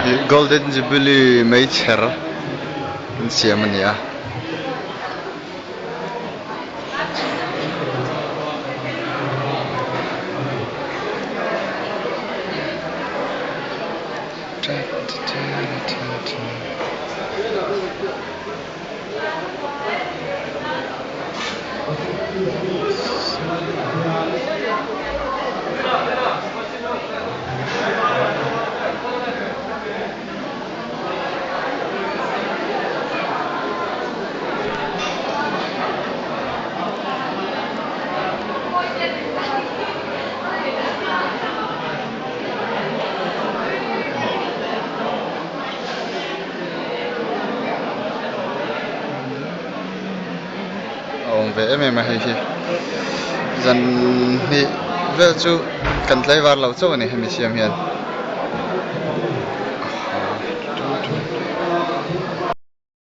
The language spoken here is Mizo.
Ih golden jubilee meichher an siam a ni a. A awm ve em em a hei hi zan hnih vel chu kan tlaivar lo chauh a ni hemi siam hian.